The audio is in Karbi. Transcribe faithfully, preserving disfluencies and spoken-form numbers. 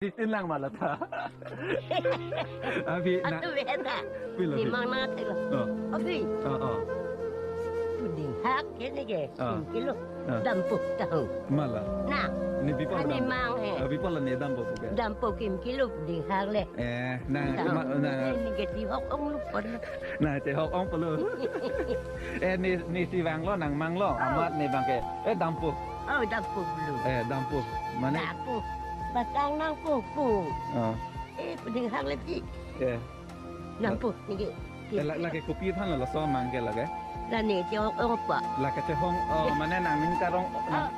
Titin lang mala ta. Abi na. Atu beta. Pilo, pilo. Nemang nangtheklo. Oh. Abi. Oh, oh. Puding hak ke neke. Oh. Kim kilo. Oh. Dampo tahu. Mala. Na. Ne bipal. Ani dampo. Mang he. Ah, bipal ne dampo ke. Dampo kim kilo puding hak le. Eh, na, tahu. Ma, na. Ne neke chehok ong lupon. Na, chehok ong pulo. Eh, ne, nesi vanglo, nang manglo. Oh. Amat ne bang ke. Eh, dampo. Oh, dampo pulo. Eh, dampo. Mane? Dampo. Basang nangpo po. Oh. Eh, puding hak le pi. Eh. Dampo neke. Eh, la, lake kopi aphan lo laso mang ke lake? La ne chehok ong pa. Lake chehok, oh, mane nangning karong, nang, oh,